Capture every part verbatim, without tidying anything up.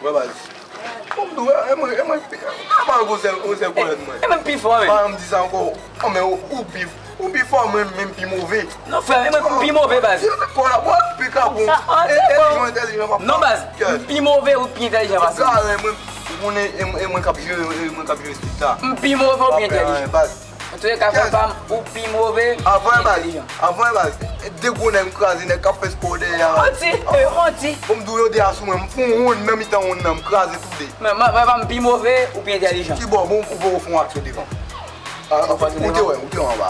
Wè baz. Kòm tou, e mwen, e mwen, e mwen, ou se, ou se kòlèg mwen. E mwen pi fò, men. Pa janm di sa ankò. Kòm ou, ou pi, ou pi fò, mwen, mwen pi move. Non, frè, e mwen pi move, baz. Kòlabò, pi ka bon. Entèlijan, entèlijan, papa. Non, baz. Pi move ou pi entèlijan, baz. Garen, mwen, ou konnen, e mwen, e mwen k ap jere, e mwen k ap jere street la. M pi move ou pi entèlijan. Baz. Antouka, frè pa m, ou pi move, ou pi entèlijan. Avan, baz. Avan, baz. De gwo nèg m kraze, nèg k ap fè spò dèyè a. Manti, e manti. Bon, m di w yo de a sou mwen, m fè yon wonn nan mitan wonn nan, m kraze tou de. Men, men, men, m pi move, ou pi entèlijan. Kibò, bon, ou poko fè yon aksyon devan. A, ou te wè, ou te wè anba.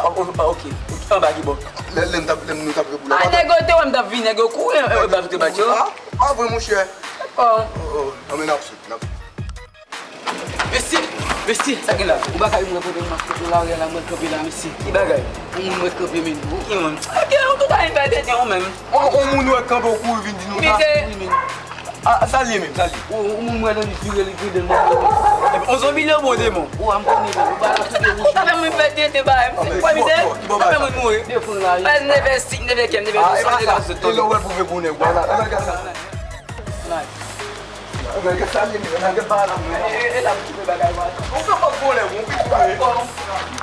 Ok, anba kibò. Lè, lè m t ap, lè nou t ap reboule. A, nèg yo te wè m t ap vini, nèg yo kouri, e, e, baz, ou te bat yo. A, pa vre, monchè. Dakò. O, o, anben, n ap sot, n ap sot. Mesye, mesye, sa gen la? Ou pa ka di mwen kote m ap kanpe la, ou la mwen kanpe la, mesye. Ki bagay? Yon moun mwen kanpe, men. Ou ki moun? Ok, ou tou ka vin fè tenten ou menm. On, on moun wè kanpe ou kouri vin di nou sa. Mesye. A, sa l ye menm, sa l ye. Ou, ou moun mwen nan li vire, li vire, li vire. On zonbi li anbo demon. Ou a m konnen, men. Ou pa la koute bouch. Sa fè mwen fè tenten ba m. Ou kwè mizè? Sa fè mwen mouri. Defann la. Baz, neve sik, neve kèm, neve tout sa, neve tout. E lè w wè l pou vin pou nèg, wala. Ann gade sa. Nice. Nèg sa li menm, nèg pa la menm. E, e, e la pou koupe bagay, man. Ou fè kòb volè, ou pi volè.